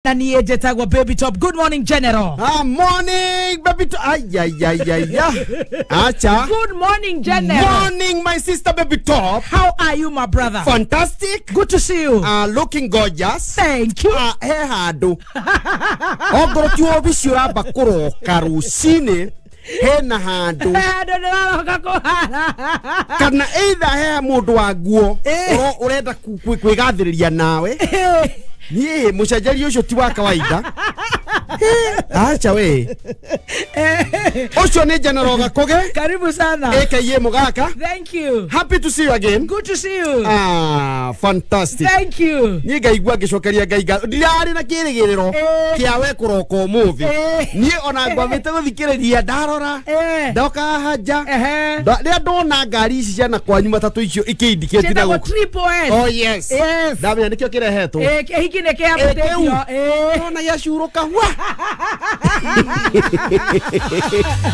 Na niä njätagwo Baby Top. Good morning, General. Ah, morning, baby. Ay, ay, ay, ay, ay. Acha. Good morning, General. Morning, my sister, baby top. How are you, my brother? Fantastic. Good to see you. Looking gorgeous. Thank you. He handå ongorwo ti obici ũramba kũroka rũcinĩ hena handå Handå ndä raroka kå hara. Kana either he mũndũ wa nguo ũrenda kwĩgathĩrĩria nawe. Niĩ mũcenjerio ũcio ti wa kawaida. Acha we, ũcio nĩ General Gakuge. Karibu sana. Aka Mũgaka. Thank you. Happy to see you again. Good to see you. Ah, fantastic. Thank you. Niĩ ngaigua ngĩcokeria Ngai ngatho, ndirarĩ na kĩrĩgĩrĩro kĩa we kũroka ũmũthĩ. Niĩ ona ngwambĩte gũthikĩrĩria, ndarora ndoka haha nja. Rĩrĩa ndona ngari ici ciana kwanyu matatũ icio ikĩindicate na Ciĩtagwo gũkũ. Triple S. Oh yes. Yes. Ndamenya nĩkĩo kĩrehetwo. Hiki nĩ kĩambĩtĩtio. Ndona gĩacurũka hwa,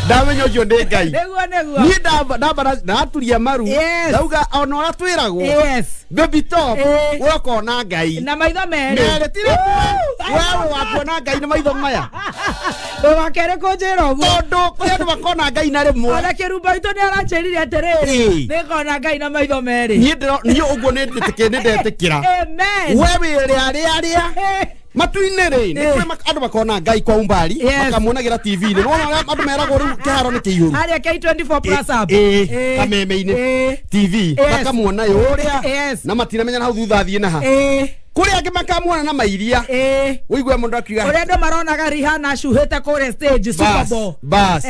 ndamenya ũcio nĩ Ngai. Nĩguo, nĩguo. Niĩ ndamba ndaturia maru. Ndauga ona ũrĩa twĩragwo, baby top, we ũkona Ngai na maitho merĩ. Merĩ ti rĩmwe. Wewe wakuona Ngai na maitho maya. Wa kerĩ kũnjĩra ũguo. Tondũ kũrĩ andũ makona Ngai na rĩmwe. Ona kĩrumba itũ nĩ aranjĩrire atĩrĩrĩ, nĩngona Ngai na maitho merĩ. Niĩ niĩ ũguo nĩ ndĩtĩkĩra, nĩ ndetĩkĩra. Amen. We wĩ rĩa rĩa rĩa matu-inĩ rĩ, nĩ kũrĩ andũ makona Ngai kwa umbali, makamuonagĩra TV-inĩ. Nĩwona ũrĩa andũ meragwo rĩu kĩharo nĩ kĩihũru. Harĩa K24 Plus app. Kameme-inĩ TV. Makamuona ũrĩa na matinamenya na hau thutha athiĩ na ha. Kũrĩ angĩ makamuona na mairia. Ũigue mũndũ akiuga Ũrĩa andũ maronaga Rihanna acuhĩte kũrĩa stage Super Bowl. Bas.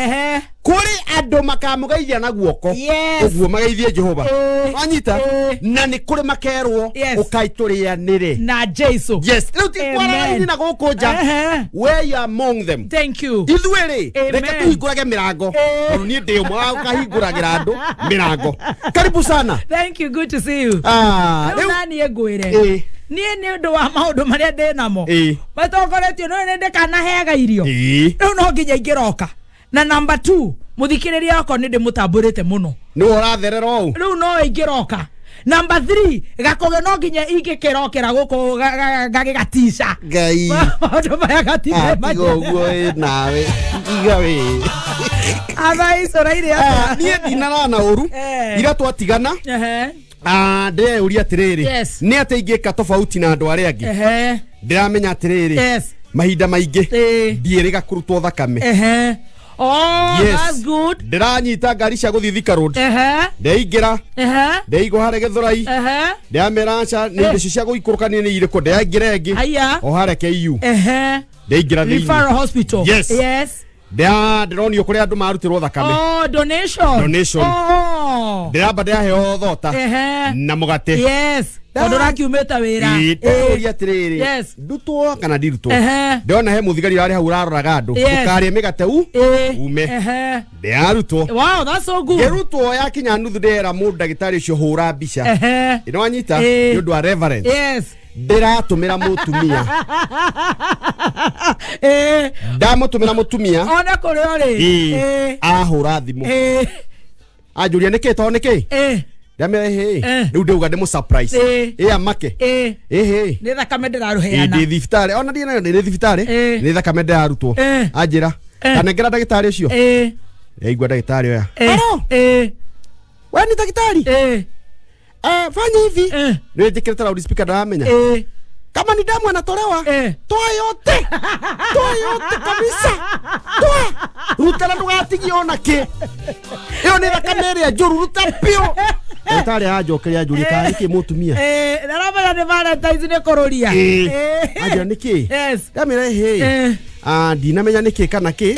Kũrĩ andũ makamũgeithia na guoko. Ũguo mageithie Jehova. Wanyita? Na nĩ kũrĩ makerwo ũkai tũrĩanĩre na Jesu. Yes, rĩu ti Amen. kwaranĩria na gũkũ nja. We are among them. Thank you. Ithuĩ rĩ, Amen. reke tũhingũrage mĩrango. Tondũ niĩ ndĩ ũmwe wa gũkahingũragĩra andũ mĩrango. Karibu sana. Thank you, good to see you. Ah, Rĩu rĩu na niĩ ngwĩre, niĩ nĩ ũndũ wa maũndũ marĩa ndĩ namo matongoretio nĩ ndĩkanaheaga irio. Rĩu no nginya ingĩroka. Na number 2, mũthikĩrĩria wakwa nĩ ndĩmũtambũrĩte mũno. Nĩwe ũratherera ũũ. Rĩu no ingĩroka. Number 3, Gakuge no nginya ingĩkĩrokera gũkũ ngagĩgatica. Ngai. Maũndũ maya gatirĩ Tiga ũguo ĩ nawe. Tiga wĩ. Athaa ũraire atĩa? Niĩ ndinarana ũru. Ira twatigana. Ndĩreyũria atĩrĩrĩ, nĩ atĩa ingĩka tofauti na andũ arĩa angĩ? Ndĩramenya atĩrĩrĩ, mahinda maingĩ ndiĩrĩga kũrutwo thakame. Oh, Yes. that's good. Ndĩranyita ngari cia gũthiĩ Thika Road. Ndeingĩra, ndeigwo harĩa Gĩthũrai. Ndĩramera aca nĩ indo icio cia gũikũrũkania nĩ irĩkũ, ndĩraingĩra ĩngĩ o harĩa KU. Ndeingĩra thĩinĩ. Referral hospital. Yes. Yes. Ndĩronio kũrĩa andũ marutĩrwo thakame. Oh, donation. Donation. Oh. Ndĩramba ndĩraheo thota na mũgate. Yes. Tondũ ũrakiumĩte wĩra. Ndĩroria atĩrĩrĩ, ndutwo kana ndirutwo? Ndĩrona he mũthigari ũrarĩ hau ũraroraga andũ. Ndũkarĩe mĩgate u ume. Ndĩrarutwo. Wow, that's so good. Ngĩrutwo yakinya nuthu, ndĩrera mũndũ ndagĩtarĩ ũcio hũra mbica. Ĩno wanyita nĩ ũndũ wa reverence. Ndĩratũmĩra mũtumia. Ndamũtũmĩra mũtumia. Ona kũrĩa ũrĩ. Ahũra thimũ. Anjũria nĩkĩ to nĩkĩ? Ndamera hĩ. Rĩu ndĩuga ndĩmũ surprise. Amake. Ĩhĩ. Nĩ thakame ndĩrarũheana. Ndĩ thibitarĩ. Ona ndiĩ nayo, ndĩ thibitarĩ. Nĩ thakame ndĩrarutwo. Anjĩra. Kanengera ndagĩtarĩ ũcio. Yaigua ndagĩtarĩ oya. Hello. We ni daktari? Fanya hivi. Nĩ njĩkĩrĩte loudspeaker ndaramenya. Kama ni damu anatolewa, toa yote. Toa yote kabisa. Toa. Ruta na ndũgatigie ona kĩ. Ĩyo nĩ thakame ĩrĩa njũru, ruta biũ. Ndagĩtarĩ anjokeria anjũria karĩ kĩ mũtumia. Ndaramenya nĩ Valentine's nĩ kũrũria. Anjĩra nĩ kĩ? Yes. Ndamĩra hĩ. Ndinamenya nĩ kĩ kana kĩ.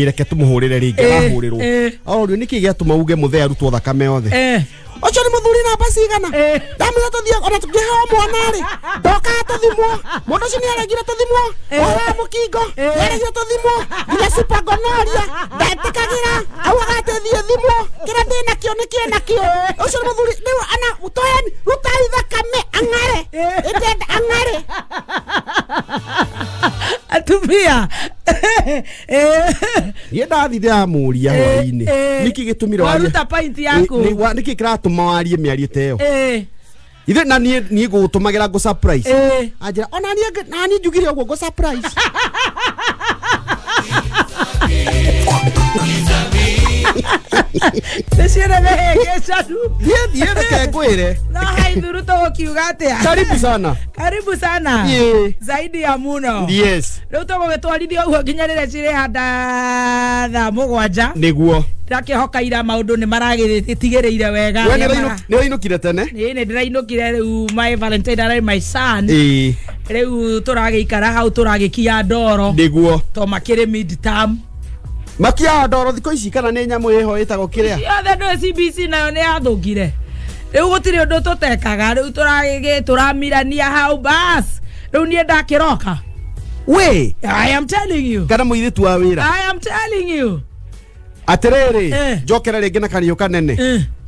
Reke tũmũhũrĩre rĩngĩ, arahũrĩrwo. Arorio nĩ kĩ gĩatũma uge mũthee arutwo thakame yothe? Ũcio nĩ mũthuri namba cigana? Ndamwĩra tũthiĩ ona tũkĩheo mwana rĩ, ndokaga tũthimwo. Mũndũ ũcio nĩaregire tũthimwo. Ũhoro wa mũkingo, nĩaregire tũthimwo. Nginya super gonorrhea, ndetĩkagĩra. Augaga atĩ thiĩ thimwo, kĩrĩa ndĩ nakĩo nĩkĩo nakĩo. Ũcio nĩ mũthuri, rĩu ana, toeni, rutai thakame, ang'are. Ĩndenda ang'are. Atumia. Niĩ ndathi ndĩramũria hwaĩ-inĩ. Nĩkĩ gĩtũmire warie? Waruta pint yaku. Nĩkĩ kĩratũma warie mĩario ta ĩyo? Ithe na niĩ ngũgũtũmagĩra ngũ surprise. Anjĩra ona niĩ na niĩ njugire ũguo ngũ surprise. Thiĩ reke ngwĩre. No haithuru tũgũkiuga atĩa? Karibu sana. Karibu sana. Zaidi ya muno. Yes. Rĩu tũgũgĩtwarithia ũguo nginya rĩrĩa cirĩhanda thaa 7. Nĩguo. Ndĩrakĩhoka ira maũndũ nĩ maragĩtigĩrĩire wega. We nĩ ũrainũkire tene? Ĩĩ nĩ ndĩrainũkire rĩu my Valentine ararĩ my son. Rĩu tũragĩikara hau tũragĩkia ndoro. Nĩguo. To makĩrĩ mid term. Makia ndoro thikũ ici kana nĩ nyamũ ĩho ĩtagwo kĩrĩa? Ciothe ndũĩ CBC nayo nĩ yathũkire. Rĩu gũtirĩ ũndũ tũtekaga rĩu tũramirania hau bas. Rĩu niĩ ndakĩroka. We, I am telling you. Kana mũirĩtu wa wĩra. I am telling you. Atĩrĩrĩ, njokere rĩngĩ na kariũ kanene.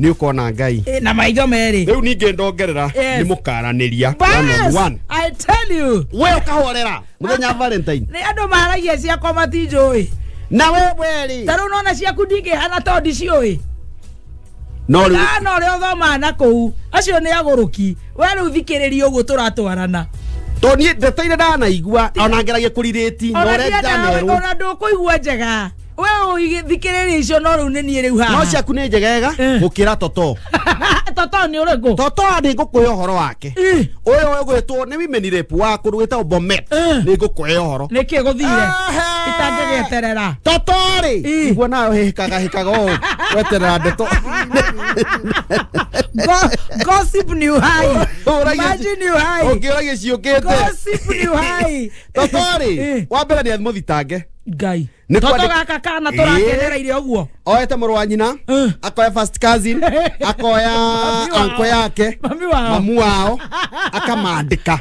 Nĩ ũkona Ngai. Na maitho merĩ. Rĩu ningĩ ndongerera nĩ mũkaranĩria. One on one. I tell you. We ũkahorera mũthenya wa Valentine. Nĩ andũ maragia ciakwa matinjũĩ. Na we werĩ. Ta rĩu nona ciaku ndingĩhana tondũ ndiciũĩ. No rĩu. No ũrĩa ũthomaga na kũu acio nĩ agũrũki. We rĩu thikĩrĩria ũguo tũratwarana. To niĩ ndeto ndanaigua ona ngeragia kũrirĩti na ũrĩa ndanerwo. Ona ndũkũigua njega. We ũthikĩrĩria icio no rĩu nĩ niĩ rĩu haha. No ciaku nĩ njegega gũkĩra toto. Toto nĩ ũrĩkũ? Toto nĩ ngũkũhe ũhoro wake. Ũyũ ũgwĩtwo nĩ women rep wa kũndũ gwĩtagwo Bomet. Nĩ ngũkũhe ũhoro. Nĩkĩ gũthire? Itangĩgĩeterera. Toto rĩ, igua nayo hĩkaga ũũ weterera ndeto. Gossip new high. Imagine new high. Ũngĩũragia ciũkĩte. Gossip new high. Toto rĩ, wa mbere nĩ mũthitange. Ngai. Toto gaka kana tũrakenereire ũguo. Oete mũrũ wa nyina, akoya first cousin, akoya uncle yake, mamu wao, akamandĩka.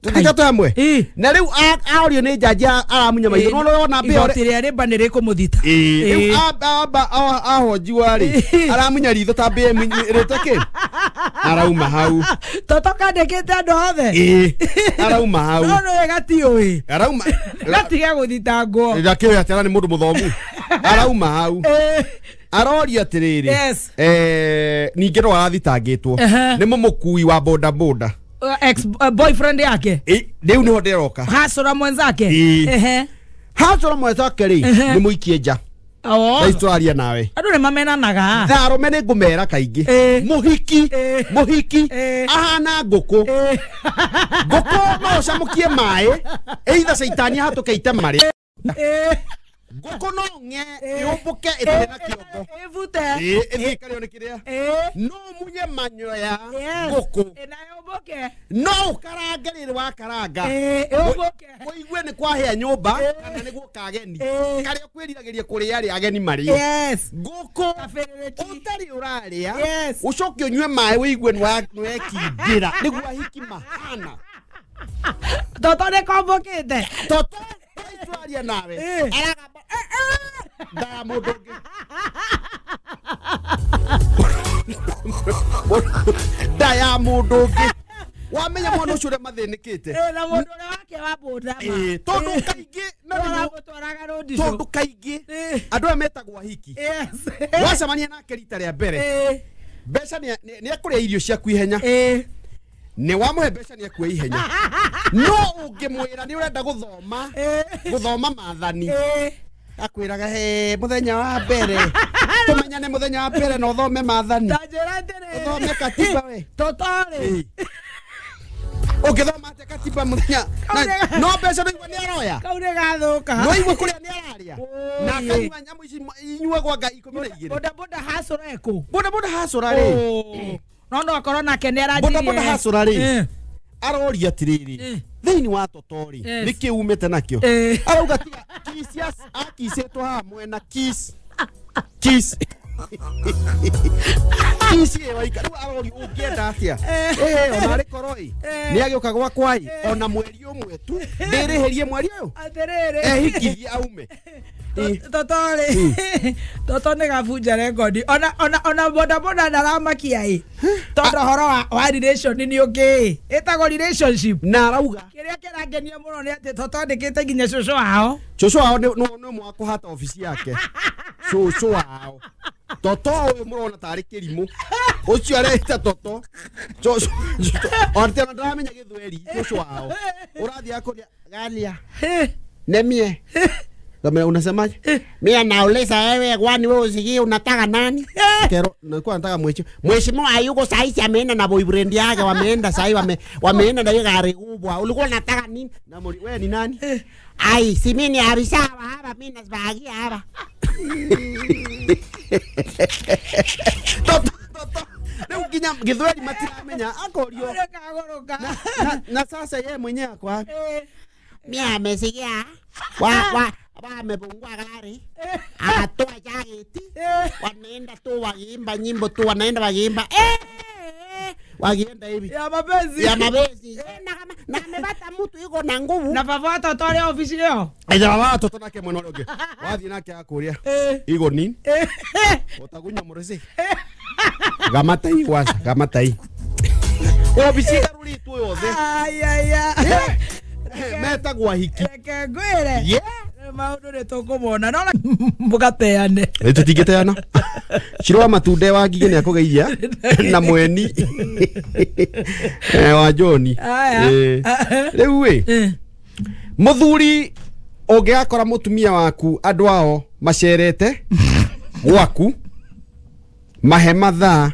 Tũtika twĩ hamwe. Na rĩu aorio nĩ njanji aramunya maitho. No wona mbĩa igoti rĩa rĩmba nĩ rĩkũmũthita. Rĩu ahonjiwa rĩ, aramunya ritho ta mbĩa ĩrĩte kĩ? Arauma hau. Toto kandĩkĩte andũ othe. Arauma hau. No nĩwe gatiũĩ. Arauma. Gatiga gũthitangwo. Ndakĩũĩ atĩ nĩ mũndũ mũthomu. Arauma hau. Aroria atĩrĩrĩ. Ningĩ no arathitangĩtwo nĩ mũmũkui wa boda boda. Ex boyfriend yake. Rĩu nĩho ndĩroka. Hasora mwenzake. Hasora mwenzake rĩ nĩ mũikie nja. Thaa ici tũraria nawe. Andũ nĩ mamenanaga. Na arũme nĩ ngũmera kaingĩ. Mũhiki, mũhiki ahana ngũkũ. Ngũkũ no ũcamũkie maĩ, either caitani ahatũke ite marĩ. Ngũkũ no ng'e yũmbũke ĩtarĩ na kĩongo. Ĩbute. Ĩthiĩ ĩkarĩo nĩ kĩrĩa. No munye manyoya ngũkũ. Na yũmbũke. No ũkarange rĩrĩ wakaranga. Yũmbũke. Ũigue nĩ kwahĩa nyũmba kana nĩ guoka ageni. Karĩa ũkwĩriragĩria kũrĩa rĩ ageni marĩe. Ngũkũ ũtarĩ ũrarĩa. Ũcoke ũnyue maĩ ũigue nĩ wekindĩra. Nĩguo ahiki mahana. Toto nĩ kombũkĩte. Toto twaria nawe. Aragamba ndaya mũndũ ũngĩ. Ndaya mũndũ ũngĩ. Wamenya mwana ũcio ũrĩa mathĩnĩkĩte. Na mũndũ ũrĩa wake wa boda. Tondũ kaingĩ tondũ kaingĩ andũ aya metagwo ahiki. Wacemania nake rita rĩa mbere. Mbeca nĩ ekũrĩa irio ciaku ihenya. Nĩ wamũhe mbeca nĩ ekue ihenya. No ũngĩmwĩra nĩ ũrenda gũthoma, gũthoma maathani. Akwĩraga he mũthenya wa mbere. Tũmenyane mũthenya wa mbere na ũthome maathani. Ta njĩra atĩrĩrĩ. Ũthome katiba we. Toto rĩ. Ũngĩthoma atĩa katiba mũthenya? No mbeca ndũigua nĩ aroya. Kau nĩ gathũka. No igua kũrĩa nĩ ararĩa. Na akanyua nyamũ ici inyuagwo anga 12. Boda boda hasora ekũ? Boda boda hasora rĩ. No akorwo nake nĩ aranjirie. Boda boda hasora rĩ. Aroria atĩrĩrĩ. Thĩinĩ wa toto rĩ, nĩkĩ umĩte nakĩo? Arauga tiga kiss akicĩtwo haha mwena kiss. Kiss. Kiss ĩyo ika. Rĩu aroria ũngĩenda atĩa? Ona arĩ korwo ĩ. Nĩ agĩũka gwakwa ĩ, ona mweri ũmwe tu. Ndĩrĩhĩrie mweri ũyũ. Atĩrĩrĩ. Ehikithie aume. Toto rĩ. Toto nĩ gabunja rekondi. Ona boda boda ndaramakia ĩ. Tondũ ũhoro wa relation nĩ ũngĩ. Ĩtagwo relationship. Na arauga. Kĩrĩa kĩrangenia mũno nĩ atĩ Toto andĩkĩte nginya cũcũ wao. Cũcũ wao nĩ ũmwe wa kũhata obici yake. Cũcũ wao. Toto ũyũ mũrona tarĩ kĩrimũ ũcio areita toto cũcũ ona ndaramenya gĩthweri cũcũ wao ũrathiĩ akũria galia nemie. Kama unasemaje? Mimi nauliza wewe kwani wewe usikie unataka nani? Kero nilikuwa nataka mheshimiwa. Mheshimiwa hayuko sahi ameenda na boyfriend yake wameenda sahi wameenda na hiyo gari kubwa. Ulikuwa unataka nini? Na wewe ni nani? Ai, si mimi ni afisa hapa, mimi nasibagia hapa. Toto toto. Leo nginya githweri matiramenya akorio. Na sasa yeye mwenyewe akwa. Mimi amesikia. Wa wamepungua gari akatoa jaketi wanaenda tu wakiimba nyimbo tu wanaenda wakiimba wakienda hivi ya mapenzi ya mapenzi na amepata mtu yuko na nguvu na baba watoto wale ofisi leo acha baba watoto nake mwena ũrĩa wathi nake akuria igo nini utakunywa murisi gamatai wasa gamatai ofisi garurĩtwo yothe aya metagwo hiki reke ngwĩre maundu nĩ tũkũmona no mũgateane tũtingĩteana Shiro wa matunde wa ngigĩ nĩ akũgeithia na mweni wa John rĩu ĩ mũthuri ũngĩgakora mũtumia waku andũ ao macerete gwaku mahe mathaa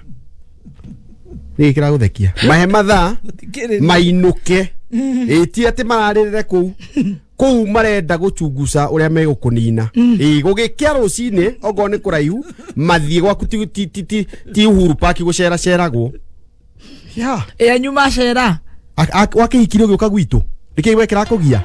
nĩ kĩragũthekia mahe mathaa mainũke ĩti atĩ mararĩrĩre kũu kũu marenda gũchunguca ũrĩa megũkũnina ĩ gũgĩkĩa rũcinĩ okorwo nĩ kũraihu mathiĩ gwaku ti Uhuru Park gũceraceragwo ya nyuma cera wakĩhikire ũgĩũka gwitũ nĩkĩĩ we kĩrakũgia.